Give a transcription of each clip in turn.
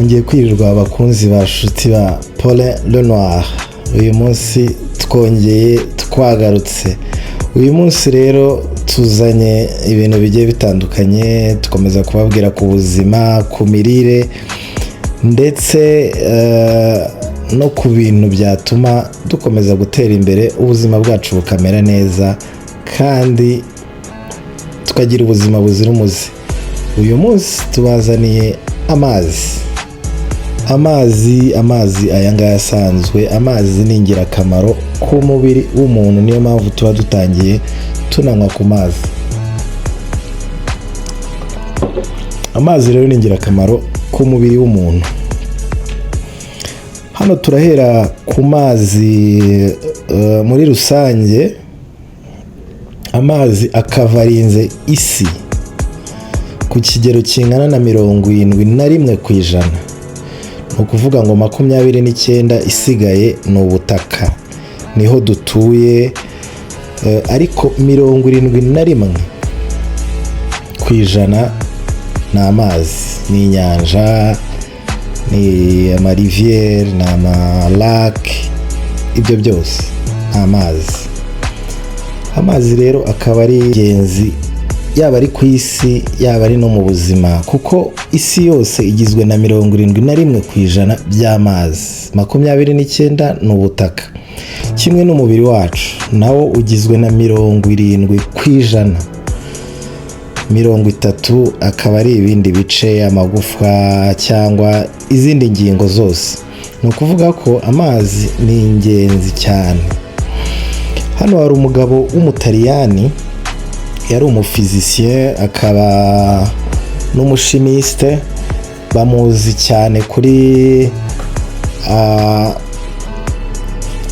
Mwongeye kwirirwa, abakunzi ba shuti ba Paulin Lenoir. Uyu munsi twongeye twagarutse. Uyu munsi rero tuzanye ibintu bigiye bitandukanye, dukomeza kubabwira ku buzima, ku mirire, ndetse no ku bintu byatuma dukomeza gutera imbere, ubuzima bwacu bukamera neza kandi tukagira ubuzima buzira umuze. Uyu munsi tubazaniye amazi. Amazi, amazi aya ngaya asanzwe, amazi ni ingirakamaro ku mubiri w'umuntu. Niyo mpamvu tuba dutangiye tunanywa ku mazi. Amazi rero ni ingirakamaro ku mubiri w'umuntu. Hano turahera ku mazi muri rusange. Amazi akavarinze isi ku kigero kingana na 71%. Ni ukuvuga ngo 29 isigaye ni ubutaka, niho dutuye, ariko 71% ni amazi, ni inyanja, ni amarivière, ni amalake, ibyo byose ni amazi. Amazi rero akaba ari ingenzi, yaba ari ku isi, yaba ari no mu buzima, kuko isi yose igizwe na 71% by'amazi, 29 ni ubutaka. Kimwe n'umubiri wacu, nawo ugizwe na 70%, 30 akaba ari ibindi bice, amagufwa cyangwa izindi ngingo zose. Ni ukuvuga ko amazi ni ingenzi cyane. Hano hari umugabo w'Umutaliyani, yari umuphysicien akaba n'umuchimiste. Bamuzi cyane kuri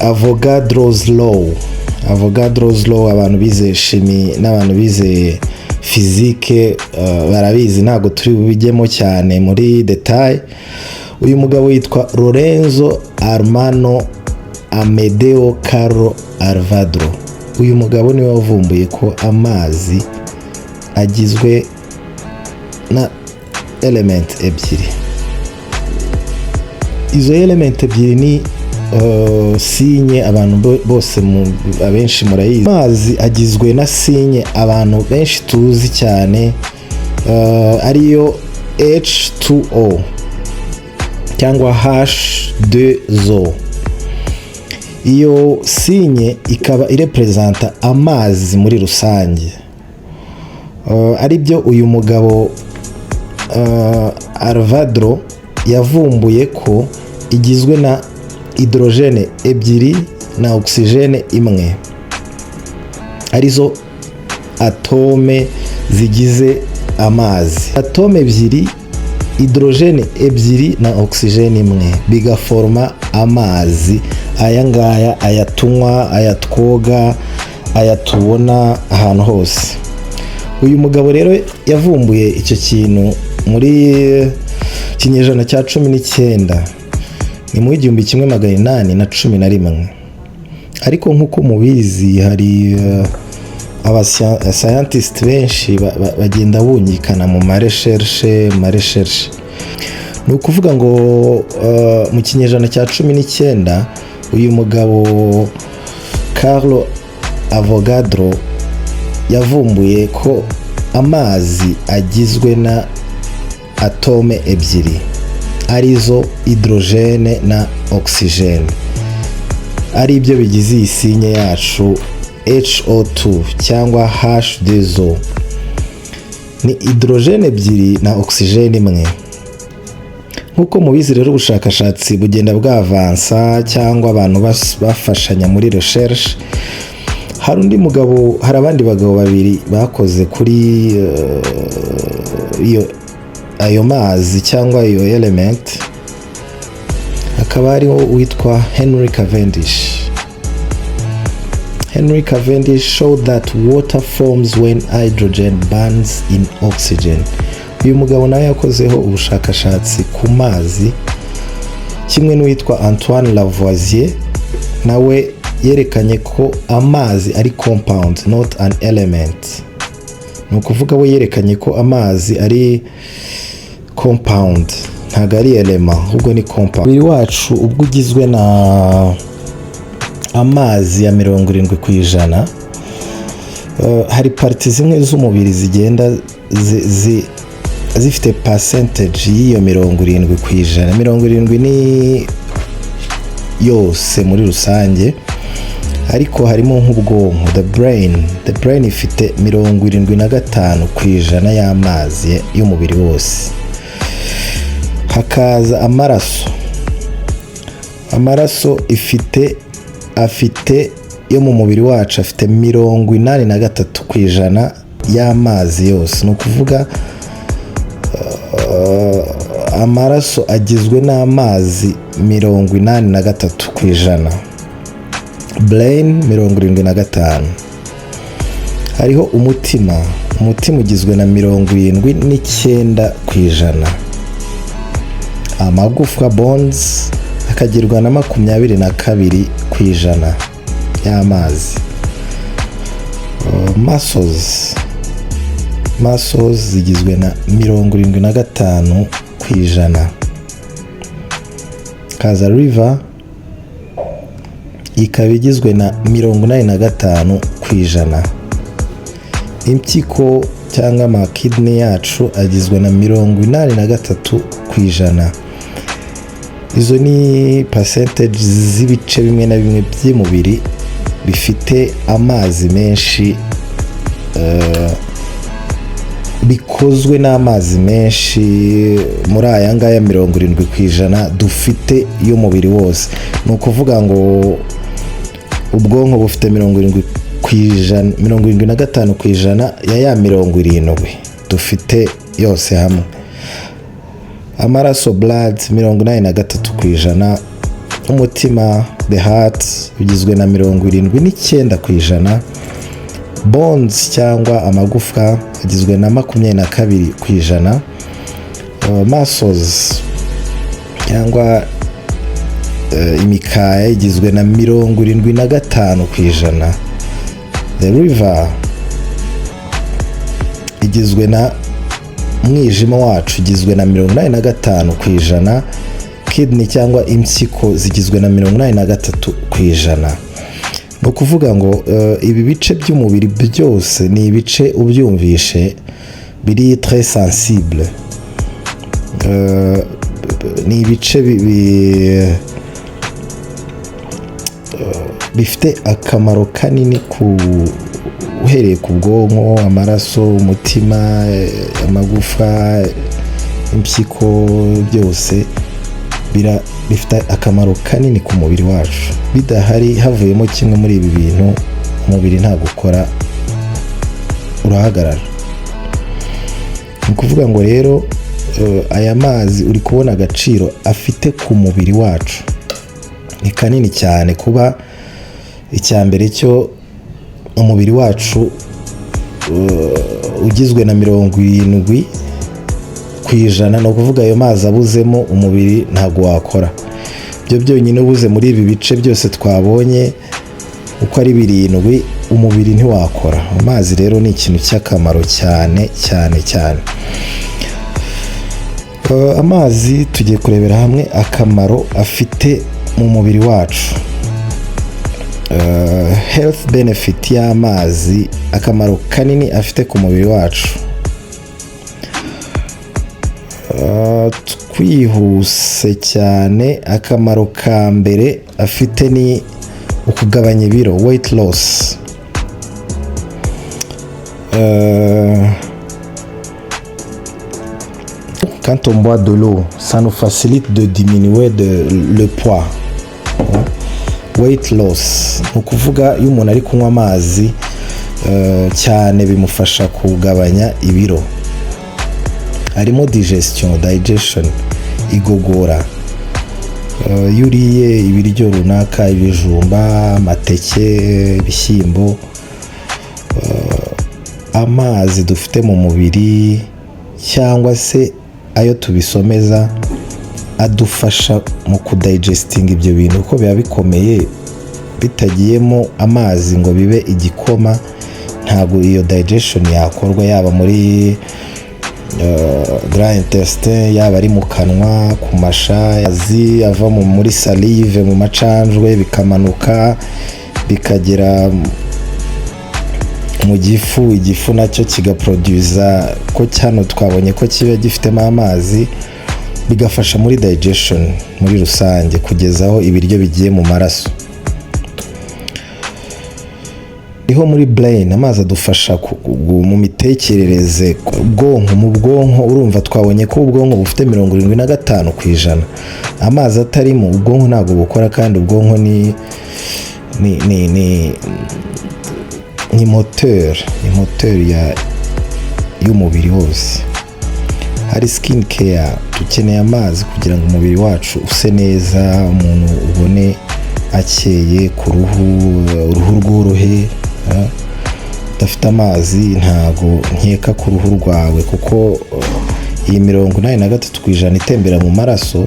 Avogadro's Law. Avogadro's Law, abantu bize chimie n'abantu bize physique barabizi, ntabwo turi bubijyemo cyane muri détail. Uyu mugabo yitwa Lorenzo Armano Amedeo Carlo Avogadro. Uyu mugabo niwe wavumbuye ko amazi agizwe na element ebyiri. Izo element ebyiri ni signe abantu bose abenshi murayizi. Amazi agizwe na signe abantu benshi tuzi cyane, ariyo H2O cyangwa H2O. Iyo signe ikaba irepresenta amazi muri rusange, aribyo uyu mugabo Avogadro yavumbuye, ko igizwe na hydrogène ebyiri na oxygène imwe, arizo atome zigize amazi. Atome ebyiri, hydrogène ebyiri na oxygène imwe, bigaforoma amazi aya ngaya, aya tunywa, aya twoga, aya tubona ahantu hose. Uyu mugabo rero yavumbuye icyo kintu muri kinyejana cya 19, ni mu 1811. Ariko nk'uko mubizi, hari abascientiste benshi bagenda bungikana mu marecherche, mu marecherche. Ni ukuvuga ngo mu kinyejana cya 19, uyu mugabo Carlo Avogadro yavumbuye ko amazi agizwe na atome ebyiri, arizo hydrogène na oxygène, ari byo bigize iyi signe yacu HO2 cyangwa H2O. Ni hydrogène ebyiri na oxygène imwe. Nk'uko mubizi rero, ubushakashatsi bugenda bwavansa cyangwa abantu bafashanya muri recherche. Hari undi mugabo, hari abandi bagabo babiri bakoze kuri iyo ayo mazi cyangwa iyo element. Hakaba hariho uwitwa Henry Cavendish. Henry Cavendish showed that water forms when hydrogen burns in oxygen. Uyu mugabo nawe yakozeho ubushakashatsi ku mazi, kimwe n'uwitwa Antoine Lavoisier, nawe yerekanye ko amazi ari compound, not an element. Ni ukuvuga we yerekanye ko amazi ari compound. Ntabwo ari element, ahubwo ni compound. Umubiri wacu ubwo ugizwe na amazi ya 70%. Hari parties zimwe z'umubiri zigenda zifite percentage y'iyo 70%. 70 ni yose muri rusange, ariko harimo nk'ubwonko, the brain. The brain ifite 75% y'amazi y'umubiri wose. Hakaza amaraso. Amaraso ifite afite yo mu mubiri wacu afite 83% y'amazi yose. Ni ukuvuga amaraso agizwe n'amazi 83%, brain 75. Hariho umutima. Umutima ugizwe na 79%. Amagufwa, bones, akagirwa na 22% y'amazi. Muscles zigizwe na 75%. Kaza liver, ikaba igizwe na 85%. Impyiko cyangwa ama kidney yacu agizwe na 83%. Izo ni percentage z'ibice bimwe na bimwe by'umubiri bifite amazi menshi, bikozwe n'amazi menshi muri aya ngaya 70% dufite y'umubiri wose. Ni ukuvuga ngo ubwonko bufite 70%, 75% ya 70 dufite yose hamwe. Amaraso, blood, 83%. Umutima, the heart, ugizwe na 79%. Bones cyangwa amagufwa agizwe na 22%. Muscles cyangwa imikaya igizwe na 75%. The liver igizwe na, umwijima wacu ugizwe na 85%. Kidney cyangwa impyiko zigizwe na 83%. Ni ukuvuga ngo ibi bice by'umubiri byose ni ibice, ubyumvishe, biri très sensible. Ni ibice bifite akamaro kanini, ku uhereye ku bwonko, amaraso, umutima, amagufa, impyiko, byose bifite akamaro kanini ku mubiri wacu. Bidahari, havuyemo kimwe muri ibi bintu, umubiri ntabwo ukora, urahagarara. Ni ukuvuga ngo rero aya mazi uri kubona agaciro afite ku mubiri wacu ni kanini cyane. Kuba icya mbere cyo umubiri wacu ugizwe na 70%, ni ukuvuga ayo mazi abuzemo umubiri ntabwo wakora. Ibyo byonyine, ubuze muri ibi bice byose twabonye uko ari birindwi, umubiri ntiwakora. Amazi rero ni ikintu cy'akamaro cyane cyane cyane. Amazi tugiye kurebera hamwe akamaro afite mu mubiri wacu. Health benefit y'amazi, akamaro kanini afite ku mubiri wacu. Twihuse cyane, akamaro ka mbere afite ni ukugabanya ibiro, weight loss. Quand on boit de l'eau, ça nous facilite de diminuer le poids. Weight loss ni ukuvuga iyo umuntu ari kunywa amazi cyane, bimufasha kugabanya ibiro. Harimo digestion, digestion, igogora. Iyo uriye ibiryo runaka, ibijumba, amateke, ibishyimbo, amazi dufite mu mubiri cyangwa se ayo tubisomeza adufasha mu kudigestinga ibyo bintu, kuko biba bikomeye. Bitagiyemo amazi ngo bibe igikoma, ntabwo iyo digestion yakorwa, yaba muri Grand intestin, yaba ari mu kanwa, ku masha, amazi ava muri salive, mu macanjwe, bikamanuka bikagera mu gifu. Igifu nacyo kigaproduza, ko hano twabonye ko kiba gifitemo amazi, bigafasha muri digestion muri rusange, kugeza aho ibiryo bigiye mu maraso. Niho muri brain, amazi adufasha mu mitekerereze, ubwonko. Mu bwonko, urumva twabonye ko ubwonko bufite 75% amazi. Atarimo, ubwonko ntabwo bukora, kandi ubwonko ni moteur, ni moteur y'umubiri wose. Hari skin care, dukeneye amazi kugira ngo umubiri wacu use neza, umuntu ubone akeye ku ruhu, uruhu rworohe. Udafite amazi, ntago nkeka ku ruhu rwawe, kuko iyi 83% itembera mu maraso,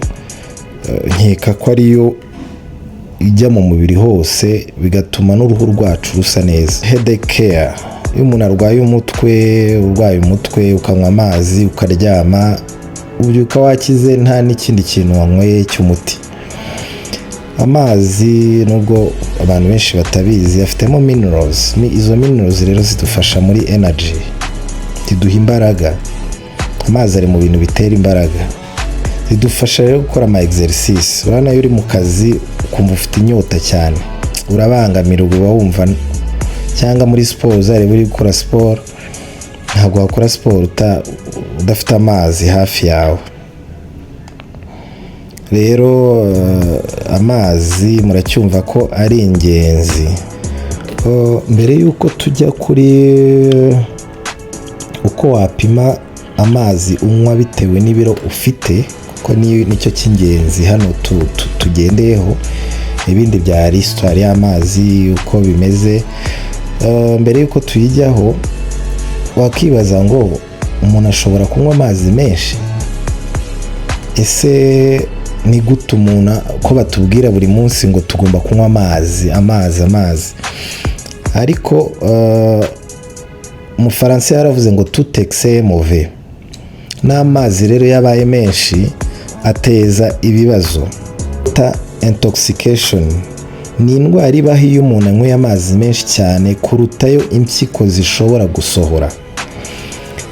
nkeka ko ariyo ijya mu mubiri hose, bigatuma n'uruhu rwacu rusa neza. Headache care, iyo umuntu arwaye umutwe, urwaye umutwe ukanywa amazi ukaryama, ubyuka wakize, nta n'ikindi kintu wanyweye cy'umuti. Amazi, nubwo abantu benshi batabizi, afitemo minerals. Izo minerals rero zidufasha muri energy, ziduha imbaraga. Amazi ari mu bintu bitera imbaraga, zidufasha rero gukora ama exercice. Urabona iyo uri mu kazi ukumva ufite inyota cyane, urabangamira, uba wumva, cyangwa muri siporo, uzareba uri gukora siporo, ntabwo wakora siporo udafite amazi hafi yawe. Rero amazi muracyumva ko ari ingenzi. Mbere y'uko tujya kuri uko wapima amazi unywa bitewe n'ibiro ufite, kuko nicyo cy'ingenzi hano tugendeyeho, ibindi bya histoire y'amazi uko bimeze, mbere y'uko tuyijyaho, wakibaza ngo umuntu ashobora kunywa amazi menshi? Ese ni gute umuntu, ko batubwira buri munsi ngo tugomba kunywa amazi, amazi, amazi? Ariko Umufaransa yaravuze ngo "Tout excès est mauvais." N'amazi rero yabaye menshi ateza ibibazo. Water intoxication ni indwara ibaho iyo umuntu anyweye amazi menshi cyane kuruta ayo impyiko zishobora gusohora.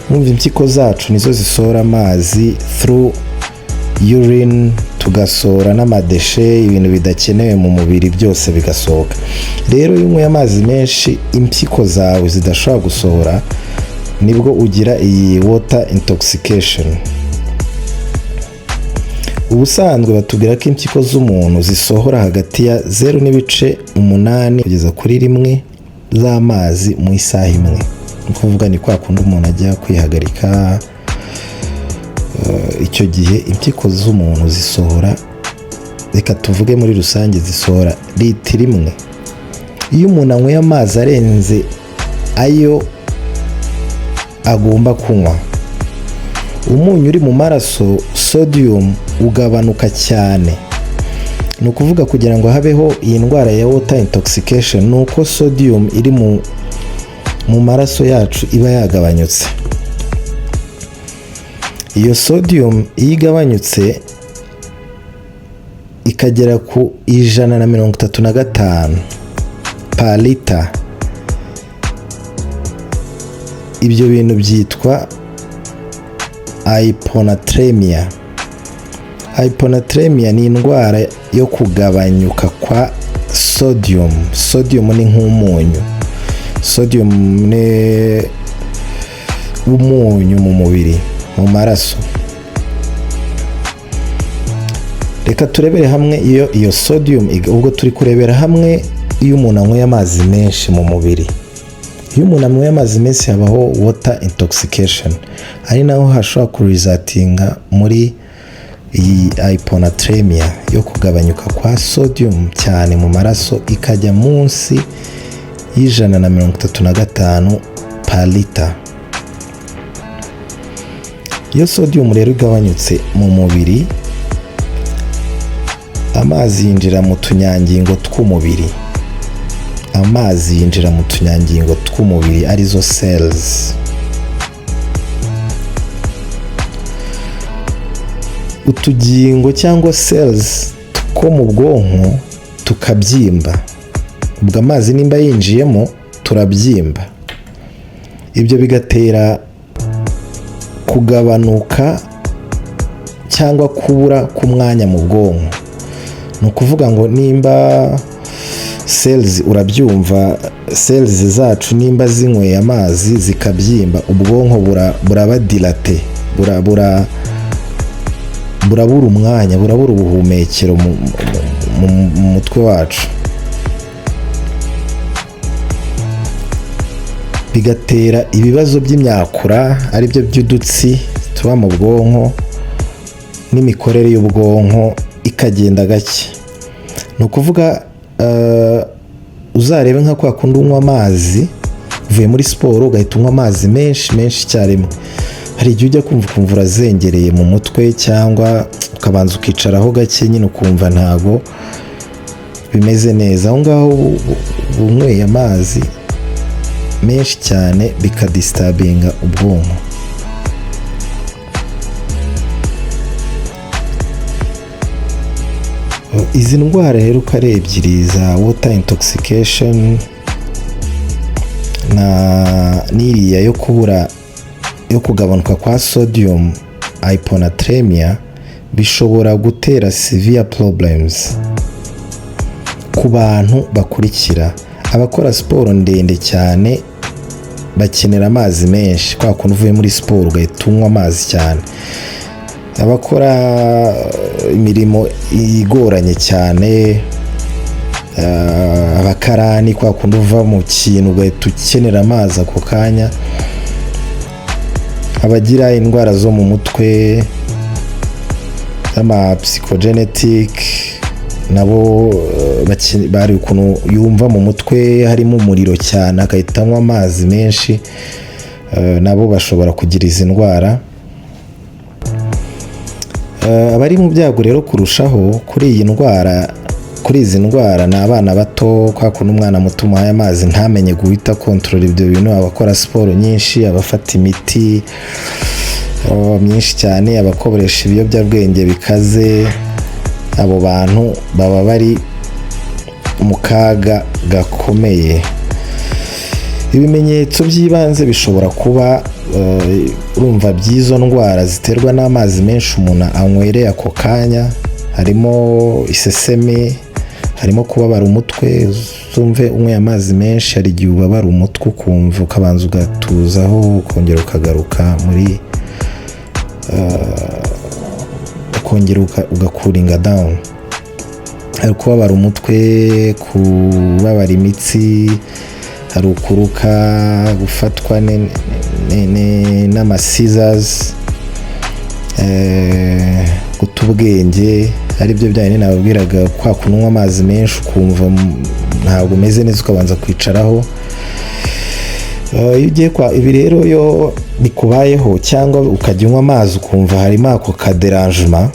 Mwumva, impyiko zacu nizo zisohora amazi through urine, tugasohora n'amadéchets, ibintu bidakenewe mu mubiri byose bigasohoka. Rero iyo unyweye amazi menshi impyiko zawe zidashobora gusohora, nibwo ugira iyi water intoxication. Ubusanzwe batubwira ko impyiko z'umuntu zisohora hagati ya 0.8 kugeza kuri 1 z'amazi mu isaha imwe. Ni ukuvuga ni kwa kundi umuntu ajya kwihagarika, icyo gihe impyiko z'umuntu zisohora, reka tuvuge muri rusange, zisohora litiro 1. Iyo umuntu anyweye amazi arenze ayo agomba kunywa, umunyu uri mu maraso, sodium, ugabanuka cyane. Ni ukuvuga kugira ngo habeho iyi ndwara ya water intoxication, ni uko sodium iri mu maraso yacu iba yagabanyutse. Iyo sodium iyo igabanyutse ikagera ku 135 per liter, ibyo bintu byitwa hyponatremia. Hyponatremia ni indwara yo kugabanyuka kwa sodium. Sodium ni nk'umunyu, sodium ni umunyu mu mubiri, mu maraso. Reka turebere hamwe iyo sodium, ubwo turi kurebera hamwe iyo umuntu anyweye amazi menshi mu mubiri. Iyo umuntu anyweye amazi menshi habaho water intoxication, ari naho hashobora kuresultinga muri iyi hyponatremia yo kugabanyuka kwa sodium cyane mu maraso, ikajya munsi y'135 per liter. Iyo sodium rero igabanyutse mu mubiri, amazi yinjira mu tunyangingo tw'umubiri. Amazi yinjira mu tunyangingo tw'umubiri, arizo cells. Utugingo cyangwa cells two mu bwonko tukabyimba. Ubwo amazi nimba yinjiyemo turabyimba, ibyo bigatera kugabanuka cyangwa kubura k'umwanya mu bwonko. Ni ukuvuga ngo nimba cells, urabyumva, cells zacu nimba zinyweye amazi zikabyimba, ubwonko buraba dilaté, burabura umwanya, burabura ubuhumekero mu mutwe wacu, bigatera ibibazo by'imyakura, aribyo by'udutsi tuba mu bwonko, n'imikorere y'ubwonko ikagenda gake. Ni ukuvuga uzarebe nka kwa kundi unywa amazi uvuye muri siporo, ugahita unywa amazi menshi menshi icyarimwe, hari igihe ujya kumva ukumva urazengereye mu mutwe, cyangwa ukabanza ukicaraho gake nyine, ukumva ntago bimeze neza. Aho ngaho unyweye amazi menshi cyane, bikadisturbinga ubwonko. Izi ndwara rero uko ari ebyiri, za water intoxication na n'iriya yo kubura, yo kugabanuka kwa sodium, hyponatremia, bishobora gutera severe problems ku bantu bakurikira: abakora siporo ndende cyane bakenera amazi menshi, kwa kuntu uvuye muri siporo ugahita unywa amazi cyane, abakora imirimo igoranye cyane, abakarani, kwa kundi uva mu kintu ugahita ukenera amazi ako kanya, abagira indwara zo mu mutwe z'ama psychogenetic, nabo bari ukuntu yumva mu mutwe harimo umuriro cyane agahita anywa amazi menshi, nabo bashobora kugira izi ndwara. Abari mu byago rero kurushaho kuri iyi ndwara, kuri izi ndwara, ni abana bato, kwa kuntu umwana muto umuhaye amazi ntamenye guhita controla ibyo bintu, abakora siporo nyinshi, abafata imiti myinshi cyane, abakoresha ibiyobyabwenge bikaze. Abo bantu baba bari mu kaga gakomeye. Ibimenyetso by'ibanze bishobora kuba urumva by'izo ndwara ziterwa n'amazi menshi umuntu anywereye ako kanya, harimo iseseme, harimo kubabara umutwe. Uzumve unyweye amazi menshi, hari igihe ubabara umutwe, ukumva ukabanza ugatuzaho, ukongera ukagaruka muri ukongera ugacoolinga down. Hari kubabara umutwe, kubabara imitsi, hari ukuruka, gufatwa n'amasizazi, guta ubwenge, aribyo bya bindi nababwiraga, kwa kunywa amazi menshi ukumva ntabwo umeze neza, ukabanza kwicaraho. Iyo ugiye kwa ibi rero, iyo bikubayeho cyangwa ukajya unywa amazi ukumva harimo ako kadérangement,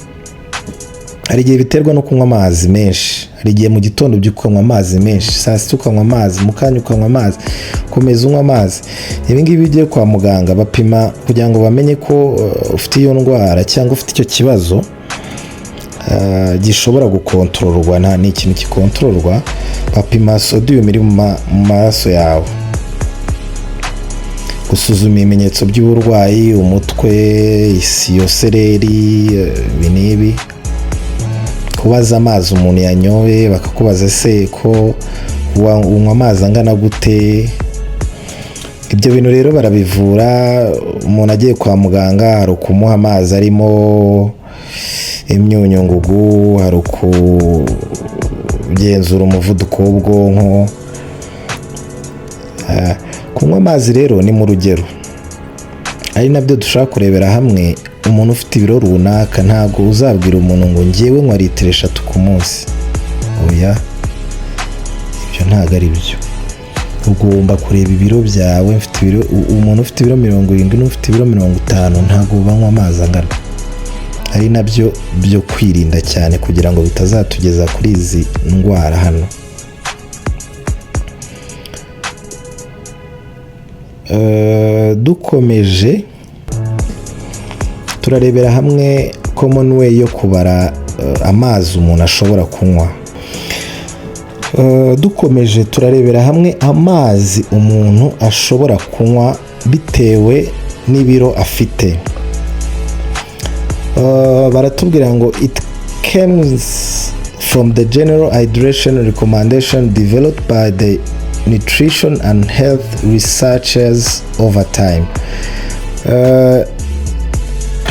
hari igihe biterwa no kunywa amazi menshi. Hari igihe mu gitondo ubyuka ukanywa amazi menshi, saa sita ukanywa amazi, mu kanya ukanywa amazi, ukomeza unywa amazi. Ibi ngibi, iyo ugiye kwa muganga bapima kugira ngo bamenye ko ufite iyo ndwara cyangwa ufite icyo kibazo gishobora gukontororwa. Nta ni ikintu gikontororwa. Bapima sodium iri mu maraso yawe, gusuzuma ibimenyetso by'uburwayi, umutwe, isiyosereri, ibi n'ibi, kubaza amazi umuntu yanyoye, bakakubaza se ko unywa amazi angana gute. Ibyo bintu rero barabivura. Umuntu agiye kwa muganga, hari ukumuha amazi arimo imyunyungugu, hari ukugenzura umuvuduko w'ubwonko. Kunywa amazi rero ni mu rugero, ari nabyo dushobora kurebera hamwe. Umuntu ufite ibiro runaka, ntabwo uzabwira umuntu ngo ngewe nywa litiro 3 ku munsi. Oya, ibyo ntabwo ari byo. Ugomba kureba ibiro byawe. Mfite ibiro, umuntu ufite ibiro 70 n'ufite ibiro 50 ntabwo banywa amazi angana. Ari nabyo byo kwirinda cyane kugira ngo bitazatugeza kuri izi ndwara hano. Dukomeje, turarebera hamwe common way yo kubara amazi umuntu ashobora kunywa. Dukomeje turarebera hamwe amazi umuntu ashobora kunywa bitewe n'ibiro afite. Baratubwira ngo it comes from the general hydration recommendation developed by the nutrition and health researchers over time.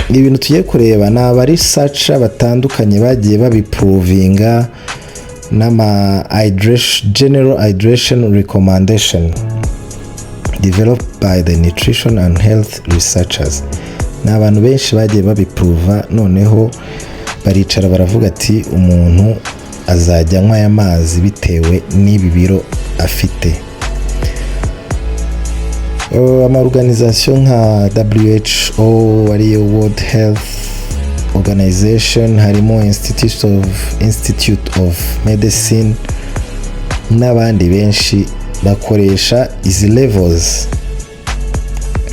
Ibintu tugiye kureba ni aba researcher batandukanye bagiye babiprovinga n'ama general hydration recommendation developed by the nutrition and health researchers. Ni abantu benshi bagiye babiprova, noneho baricara baravuga ati umuntu azajya anywa aya mazi bitewe n'ibi biro afite. Ama organization nka WHO, ariyo World Health Organization, harimo Institute of Medicine n'abandi benshi bakoresha izi levels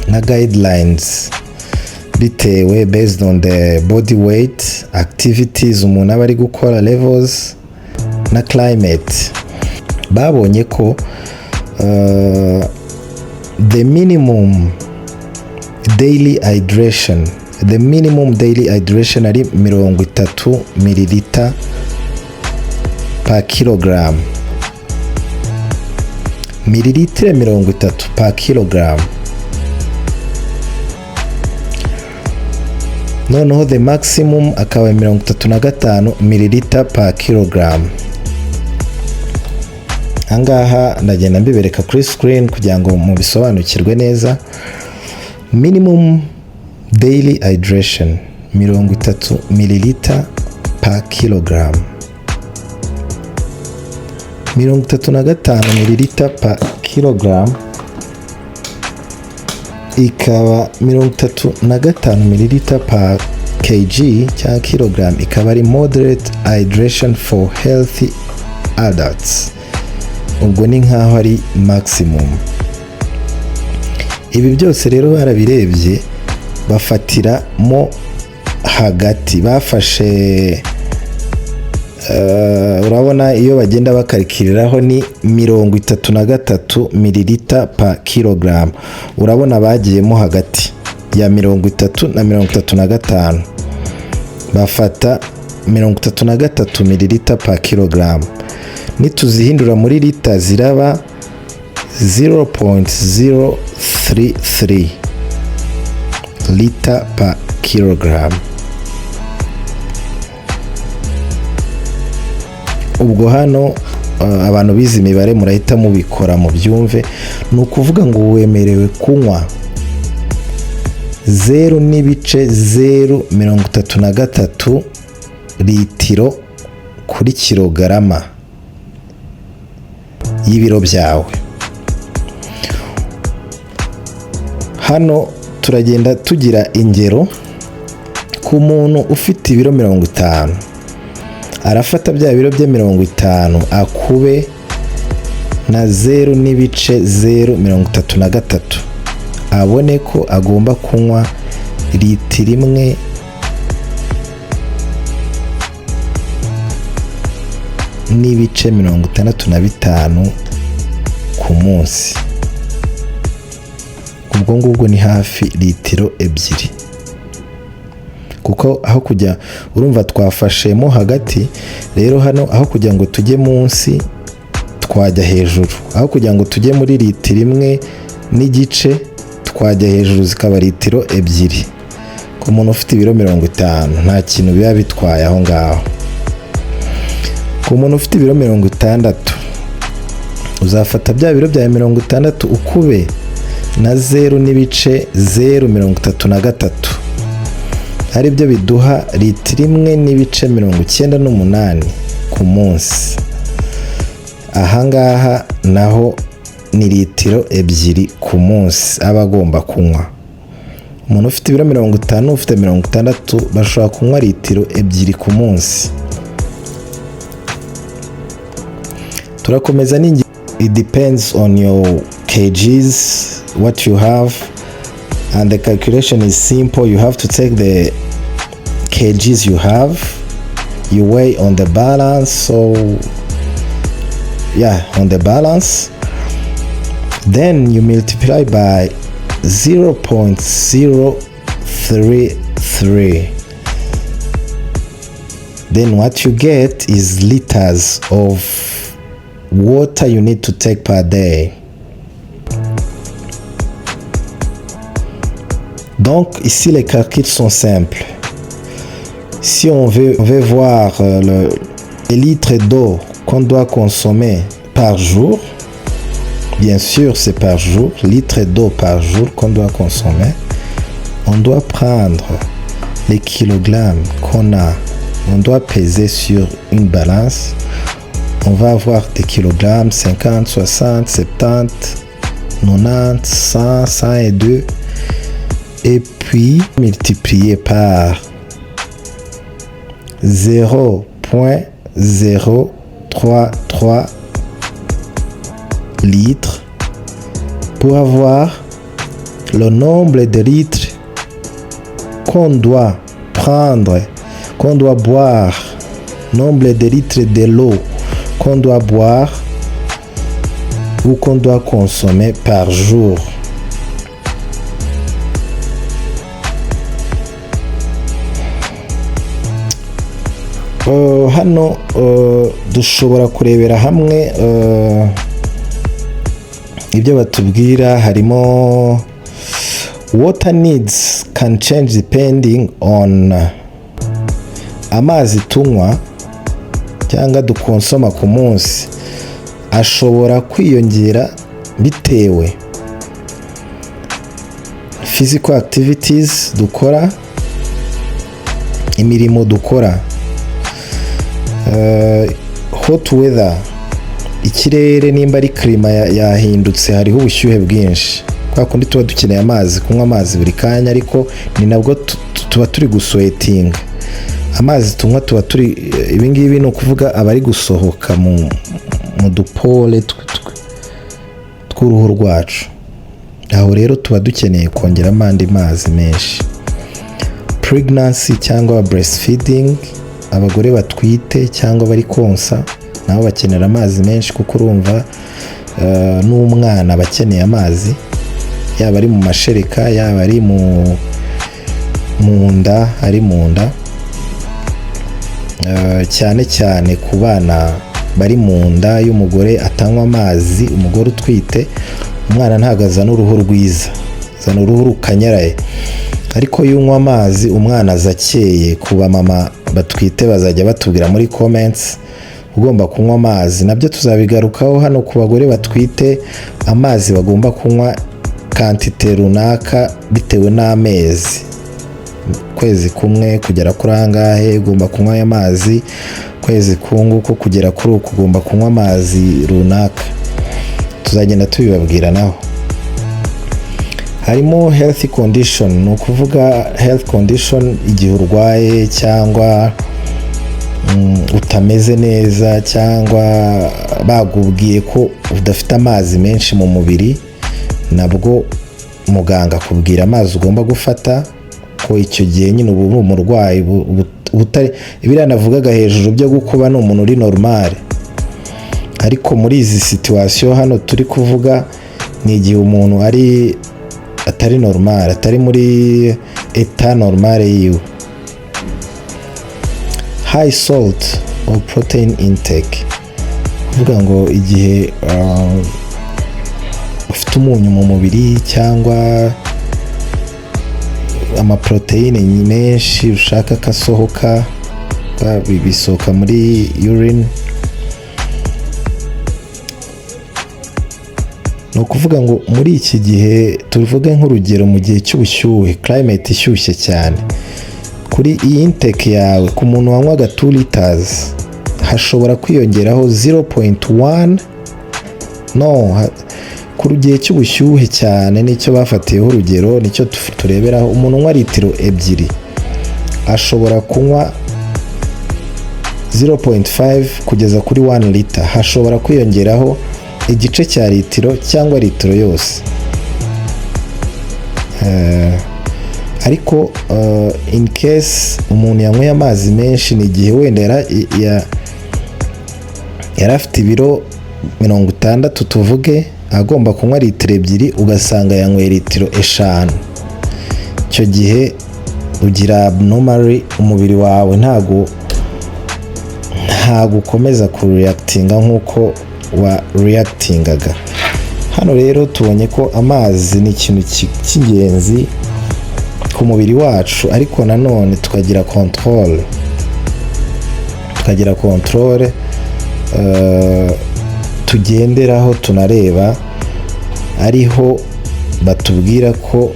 na guidelines bitewe, based on the body weight, activities umuntu aba ari gukora, levels na climate. Babonye ko the minimum daily hydration ari 30 mililita per kilogram, mililitire 30 per kilogram. Noneho the maximum akaba 35 mililita per kilogram. Ahangaha ndagenda mbibereka kuri screen kugira ngo mubisobanukirwe neza. Minimum daily hydration 30 mililita per kilogram, 35 mililita per kilogram, ikaba 35 mililita per kg cyangwa kilogram, ikaba ari moderate hydration for healthy adults. Ubwo ni nkaho ari maximum. Ibi byose rero barabirebye, bafatira mo hagati. Bafashe, urabona iyo bagenda bakarikiriraho ni 33 mililita per kilogram. Urabona bagiyemo hagati ya 30 na 35, bafata 33 mililita per kilogram. Nituzihindura muri lita ziraba 0.033 lita per kilogram. Ubwo hano abantu bize imibare murahita mubikora mubyumve. Ni ukuvuga ngo wemerewe kunywa 0.033 litiro kuri kilogarama y'ibiro byawe. Hano turagenda tugira ingero. Ku muntu ufite ibiro 50, arafata bya biro bye 50 akube na 0.033, abone ko agomba kunywa litiro 1.65 ku munsi. Ubwo ngubwo ni hafi litiro 2, kuko aho kujya, urumva twafashemo hagati. Rero hano aho kugira ngo tujye munsi twajya hejuru, aho kugira ngo tujye muri litiro 1.5 twajya hejuru zikaba litiro 2. Ku muntu ufite ibiro 50 nta kintu biba bitwaye aho ngaho. Ku muntu ufite ibiro 60, uzafata bya biro byawe 60 ukube na 0.033, aribyo biduha litiro 1.98 ku munsi. Ahangaha naho ni litiro 2 ku munsi aba agomba kunywa. Umuntu ufite ibiro 50, ufite 60 bashobora kunywa litiro 2 ku munsi. Turakomeza n'ingi. It depends on your kgs, what you have, and the calculation is simple. You have to take the kgs you have, you weigh on the balance. So yeah, on the balance, then you multiply by 0.033. Then what you get is liters of water you need to take per day. Donc ici, les calculs sont simples. Si on veut voir les litres d'eau qu'on doit consommer par jour, bien sûr c'est par jour, litres d'eau par jour qu'on doit consommer, on doit prendre les kilogrammes qu'on a, on doit peser sur une balance. On va avoir des kilogrammes 50, 60, 70, 90, 100, 102 et puis multiplier par 0.033 litres pour avoir le nombre de litres qu'on doit prendre, qu'on doit boire, nombre de litres de l'eau qu'on doit boire ou qu'on doit consommer par jour. Hano dushobora kurebera hamwe ibyo batubwira. Harimo water needs can change depending on amazi tunywa cyangwa dukonsoma ku munsi ashobora kwiyongera bitewe physical activities dukora, imirimo dukora, hot weather, ikirere, nimba ari climat yahindutse, hariho ubushyuhe bwinshi, kwa kundi tuba dukeneye amazi, kunywa amazi buri kanya, ariko ni nabwo tuba turi gusweatinga. Amazi tunywa tuba turi, ibingibi ni ukuvuga aba ari gusohoka mu dupores tw'uruhu rwacu. Aho rero tuba dukeneye kongeramo andi mazi menshi. Pregnancy cyangwa breastfeeding, abagore batwite cyangwa bari konsa nabo bakenera amazi menshi, kuko urumva n'umwana aba akeneye amazi, yaba ari mu mashereka, yaba ari mu nda, ari mu nda. Cyane cyane ku bana bari mu nda y'umugore atanywa amazi, umugore utwite, umwana ntabwo azana uruhu rwiza, azana uruhu rukanyaraye. Ariko iyo unywa amazi, umwana aza akeye. Ku bamama batwite bazajya batubwira muri comments, ugomba kunywa amazi. Nabyo tuzabigarukaho hano ku bagore batwite, amazi bagomba kunywa quantité runaka bitewe n'amezi, ukwezi kumwe kugera kuri angahe ugomba kunywa aya mazi, ukwezi kunguko kugera kuri uku ugomba kunywa amazi runaka. Tuzagenda tubibabwira naho. Harimo health condition, ni ukuvuga health condition igihe urwaye cyangwa utameze neza cyangwa bagubwiye ko udafite amazi menshi mu mubiri, nabwo muganga akubwira amazi ugomba gufata, ko icyo gihe nyine uba uri umurwayi utari biriya navugaga hejuru byo gukuba. Ni umuntu uri normal, ariko muri izi situation hano turi kuvuga ni igihe umuntu ari atari normal, atari muri état normal yiwe. High salt or protein intake, kuvuga ngo igihe ufite umunyu mu mubiri cyangwa amaprotéine menshi ushaka ko asohoka, bisohoka muri urine. Ni ukuvuga ngo muri iki gihe, tuvuge nk'urugero mu gihe cy'ubushyuhe, climate ishyushye cyane, kuri iyi intake yawe, ku muntu wanywaga 2 liters hashobora kwiyongeraho 0.1. No ku gihe cy'ubushyuhe cyane nicyo bafatiyeho urugero, nicyo tureberaho. Umuntu unywa litiro 2 ashobora kunywa 0.5 kugeza kuri 1 liter, hashobora kwiyongeraho igice cya litiro cyangwa litiro yose. Ariko in case umuntu yanyweye amazi menshi, ni igihe wenda yari afite ibiro 60 tuvuge, agomba kunywa litiro 2, ugasanga yanyweye litiro 5. Icyo gihe ugira abnormal, umubiri wawe ntago ukomeza kureactinga nk'uko wa reactingaga. Hano rero tubonye ko amazi ni ikintu cy'ingenzi ku mubiri wacu, ariko nanone tukagira control tugenderaho, tunareba ariho batubwira ko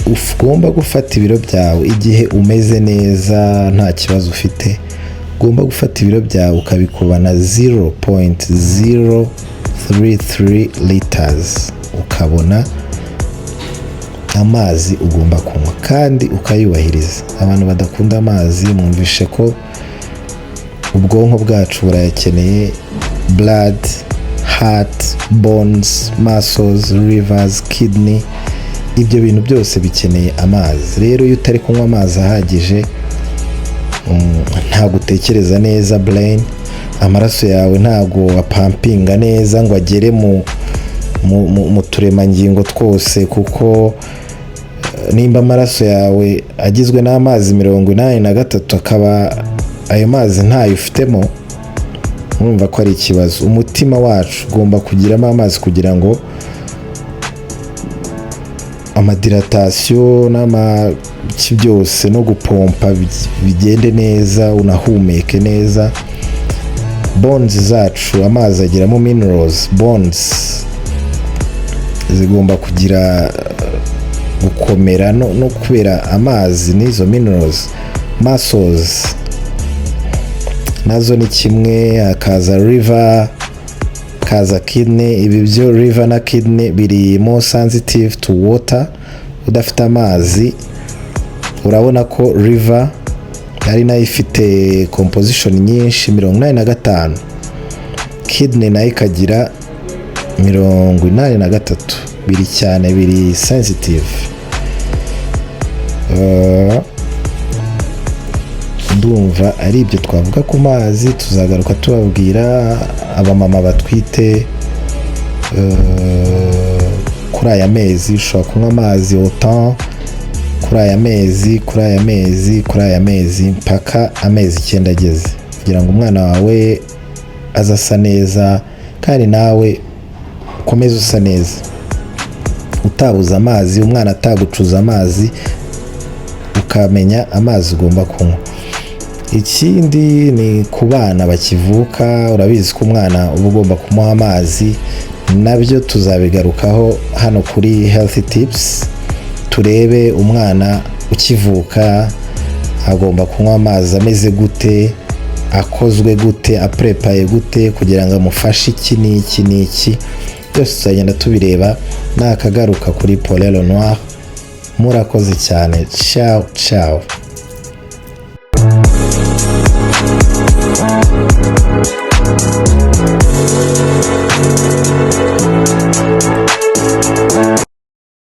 ugomba gufata ibiro byawe igihe umeze neza, nta kibazo ufite. Ugomba gufata ibiro byawe ukabikuba na 0.033 liters, ukabona amazi ugomba kunywa kandi ukayubahiriza. Abantu badakunda amazi, mwumvishe ko ubwonko bwacu burayakeneye, blood, heart, bones, muscles, livers, kidney, ibyo bintu byose bikeneye amazi. Rero iyo utari kunywa amazi ahagije, ntabwo utekereza neza, brain, amaraso yawe ntabwo apumpinga neza ngo agere mu turemangingo twose, kuko nimba amaraso yawe agizwe n'amazi 83, akaba ayo mazi ntayo ufitemo, urumva ko ari ikibazo. Umutima wacu ugomba kugiramo amazi kugira ngo amadilatation n'amaki byose no gupompa bigende neza, unahumeke neza. Bones zacu, amazi agiramo minerals, bones zigomba kugira gukomera no kubera amazi n'izo minerals. Muscles nazo ni kimwe, hakaza liver, hakaza kidney. Ibi byo, liver na kidney biri more sensitive to water. Udafite amazi, urabona ko liver ari nayo ifite composition nyinshi, 85, kidney nayo ikagira 83. Biri cyane, biri sensitive. Ndumva ari ibyo twavuga ku mazi. Tuzagaruka tubabwira abamama batwite, kuri aya mezi ushobora kunywa amazi autant, kuri aya mezi, kuri aya mezi, kuri aya mezi, mpaka amezi 9 ageze, kugira ngo umwana wawe aze asa neza kandi nawe ukomeze usa neza, utabuze amazi, umwana atagucuza amazi, ukamenya amazi ugomba kunywa. Ikindi ni ku bana bakivuka. Urabizi ko umwana uba ugomba kumuha amazi. Nabyo tuzabigarukaho hano kuri health tips, turebe umwana ukivuka agomba kunywa amazi ameze gute, akozwe gute, aprepaye gute, kugira ngo amufashe iki n'iki n'iki. Byose tuzagenda tubireba nakagaruka kuri Paul Noir. Murakoze cyane, ciao ciao.